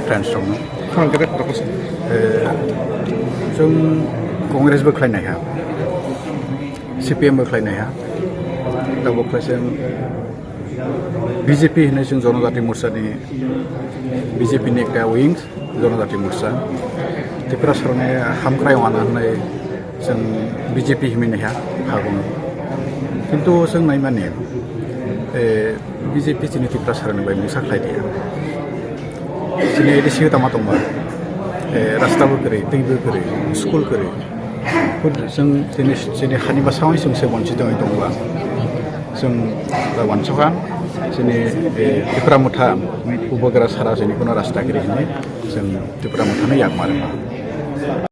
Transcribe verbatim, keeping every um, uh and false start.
Friends rokno. Khorang khe khorang khe. Eh, chwng Congress bo khlai naiha, C P M bo khlai naiha, tabuk khlai se B J P hinwi chwng Jonojati Morcha ni, B J P ni ekta wings, Jonojati Morcha. Tiprasa rokni hamkrai wana hinwi chwng B J P hinwi naiha phagun. Kintu chwng naimani, eh, B J P chini Tiprasa rokni bai mungsa khlai dia. Chini A D C o tama tongba, eh, rasta bo kwrwi, twi bo kwrwi, school kwrwi. Hud-, chwng chini, chini hani bwskango chwng se bonchit wngwi tongba. Chwng da wansukha, chini, eh, Tipra Motha, Bubagra sara chini kuno rasta kwrwi hinwi chwng Tipra Mothano yakma rwma.